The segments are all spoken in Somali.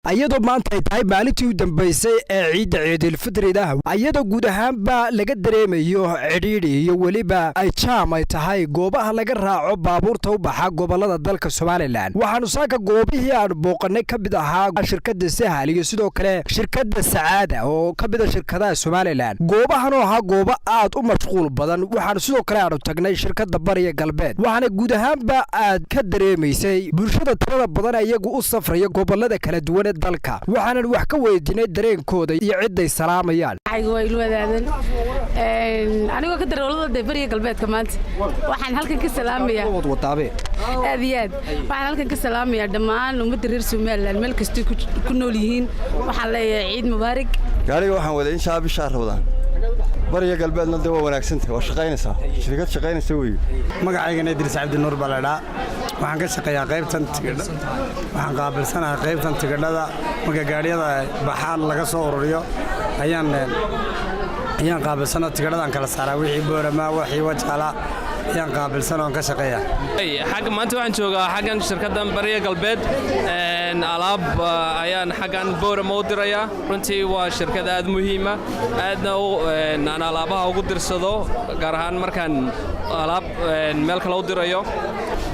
Iyadoo maanta ay tahay maalintii u dambaysay ee ciidda Ciidulfidrida, iyadoo guud ahaanba laga dareemayo cidhiidhi iyo weliba ay jaam ay tahay goobaha laga raaco baabuurta u baxa gobolada dalka Somaliland, waxaanu saaka goobihii aanu booqanay ka mid ahaa shirkadda Sahal iyo sidoo kale shirkadda Sacaada oo ka mid a shirkadaha Somaliland. Goobahan oo ahaa goobo aad u mashquul badan, waxaanu sidoo kale aanu tagnay shirkadda Bariya Galbeed, waxaana guud ahaanba aad ka dareemaysay bulshada tirada badan iyagu u safraya gobolada kala duwan ee dalka. Waxaanan wax ka weydiinay dareenkooda iyo cidday salaamayaan. Waa ilwadaadan anigoo ka darawalada dee Bariga Galbeedka. Maanta waxaan halkan ka salaamayaa aad iyo aad, waxaan halkan ka salaamayaa dhammaan ummadda reer Somaliland meel kastay ku nool yihiin. Waxaan leeyahay ciid mubaarig. Gaariga waxaan waday inshaa bishaa Rabadaan. Bariga Galbeedna dee waa wanaagsantahay, waa shaqaynaysaa, shirkad shaqaynaysa weeye. Magacaygana Idriis Cabdinuur baa la dhaa. Waxaan ka shaqeeyaa qaybtan tigidha, waxaan qaabilsanahay qaybtan tigidhada. Marka gaadhiyada baxaan laga soo ururiyo ayaan qaabilsano, tigidhadaan kala saaraa, wixii Boorama, wixii Wajaala ayaan qaabilsan oon ka shaqeeyaa. Xagga maanta waxaan joogaa xaggan shirkaddan Bariya Galbeed. Alaab ayaan xaggan Boorama u dirayaa. Runtii waa shirkad aad muhiima, aadna aan alaabaha ugu dirsado, gaar ahaan markaan alaab meel kale u dirayo.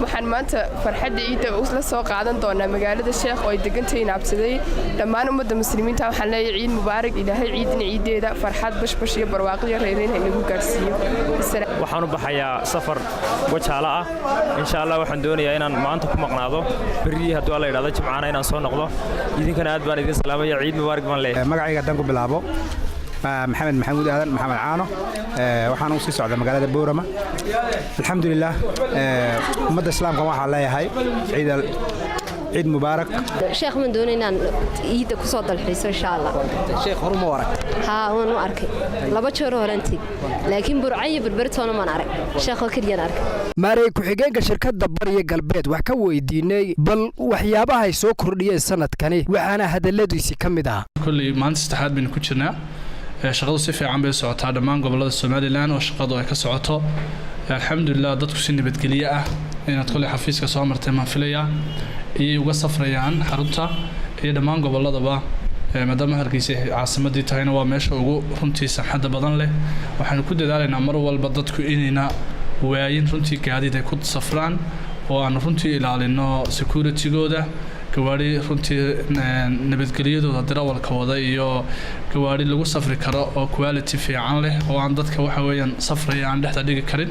Waxaan maanta farxadda ciidda la soo qaadan doonaa magaalada Sheekh oo ay degantahay Naabsaday. Dhammaan ummadda muslimiinta waxaan leeyahay ciid mubaarak. Ilaahay ciidan ciiddeeda farxad, bashbash iyo barwaaqiyo reereyn ha inagu gaarsiiyo. Waxaan u baxayaa safar Wajaala ah insha Allah. Waxaan doonayaa inaan maanta ku maqnaado, berri hadduu Alla yidhahdo Jimcaana inaan soo noqdo. Idinkana aad baan idin salaamaya, ciid mubaarak baan leeyahay. Magacayga haddaan ku bilaabo, Maxamed Maxamuud Aadan, Maxamed Caano. Waxaan u sii socdaa magaalada Boorama. Alxamdulilah, ummadda islaamka waxaan leeyahay ciid mubaarak. Sheekh maan doonay inaan ciidda ku soo dalxiiso insha Allah. Sheekh hore ma arag? Haa, waan u arkay laba jeer horaan tegi, laakiin Burco iyo Berbertoona maan arag, Sheekhoo keliyaan arkay. Maarey ku-xigeenka shirkadda Bariya Galbeed wax ka weydiinay bal waxyaabaha ay soo kordhiyeen sanadkani, waxaana hadalladiisii ka mid ah: Kolley maalinta saddexaad baynu ku jirnaa. Shaqadu si fiican bay socotaa dhammaan gobolada Somaliland oo shaqadu ay ka socoto, alxamdulilah. Dadku si nabadgelyo ah, inaad kolley xafiiska soo martay maan filayaa, iyay uga safrayaan xarunta iyo dhammaan goboladaba. Maadaama Hargeysa caasimadii tahayna, waa meesha ugu runtii samxadda badan leh. Waxaanu ku dadaalaynaa mar walba dadku inayna waayin runtii gaadiid ay ku safraan, oo aanu runtii ilaalino security-gooda, gawaari runtii nabadgelyadooda, dirawalka wada iyo gawaari lagu safri karo oo quality fiican leh, oo aan dadka waxa weeyaan safraya aan dhexda dhigi karin.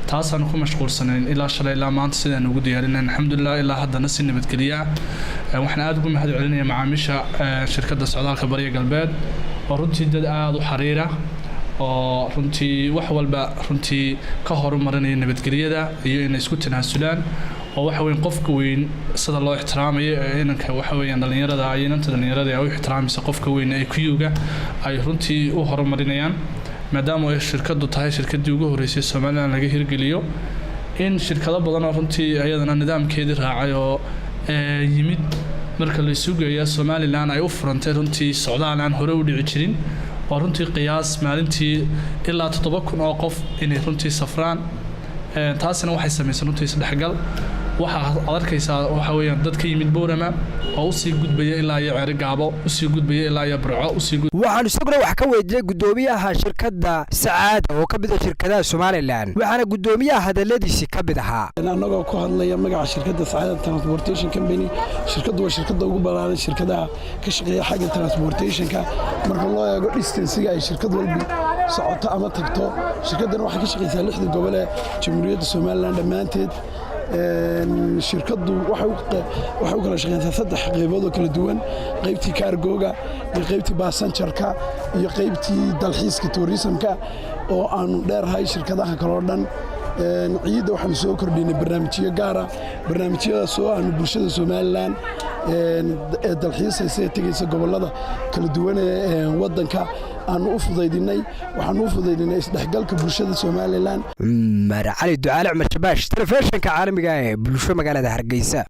Taasaan ku mashquulsanayn ilaa shalay ilaa maanta sidaan ugu diyaarinay. Alxamdulilah, ilaa haddana si nabadgelya ah. Waxaan aada ugu mahad celinaya macaamiisha shirkadda socdaalka Bariya Galbeed, oo runtii dad aada u xariira, oo runtii wax walba runtii ka horumarinaya nabadgelyada iyo inay isku tanaasulaan, oo waxa weyn qofka weyn sida loo ixtiraamayo ee inanka waxa weeyaan dhalinyarada iyo inanta dhalinyarada ay u ixtiraamaysa qofka weyn ee queue-ga ay runtii u horumarinayaan. Maadaama ay shirkaddu tahay shirkaddii ugu horreysay Somaliland laga hirgeliyo, in shirkado badan oo runtii ayadana nidaamkeedii raacay oo yimid, marka la isu geeya Somaliland ay u furantay runtii socdaal aan hore u dhici jirin, oo runtii qiyaas maalintii ilaa 7000 oo qof inay runtii safraan. Taasina waxay samaysay runtii isdhexgal. Waxaa aad arkaysaa waxa weeyaan dad ka yimid Boorama oo usii gudbaya ilaa iyo Ceeri Gaabo, usii gudbaya ilaa iyo Burco usii. Waxaanu isaguna wax ka weydiinay guddoomiyaha shirkadda Sacaada oo ka mid a shirkadaha Somaliland, waxaana guddoomiyaha hadalladiisii ka mid ahaa: Annagoo ku hadlaya magaca shirkadda Sacaada Transportation Company, shirkaddu waa shirkadda ugu ballaaran shirkadaha ka shaqeeya xagga transportationka marka loo eego distancega ay shirkad walbi socoto ama tagto. Shirkaddan waxay ka shaqaysaa lixda gobol ee Jamhuuriyadda Somaliland dhammaanteed. Shirkaddu waxay u kala shaqeysaa saddex qaybood oo kala duwan: qaybtii cargo-ga iyo qaybtii passengerka iyo qaybtii dalxiiska, tourismka, oo aanu dheerhay shirkadaha kaloo dhan. Ciidda waxaanu soo kordhinay barnaamijyo gaara, barnaamijyadaas oo aanu bulshada Somaliland ee dalxiisaysa ee tegaysa gobollada kala duwan ee waddanka aanu u fudaydinay. Waxaanu u fudaydinay isdhexgalka bulshada Somaliland. Cumar Cali Ducaale, Cumar Shabaash, telefishinka caalamiga ee Bulsho, magaalada Hargeysa.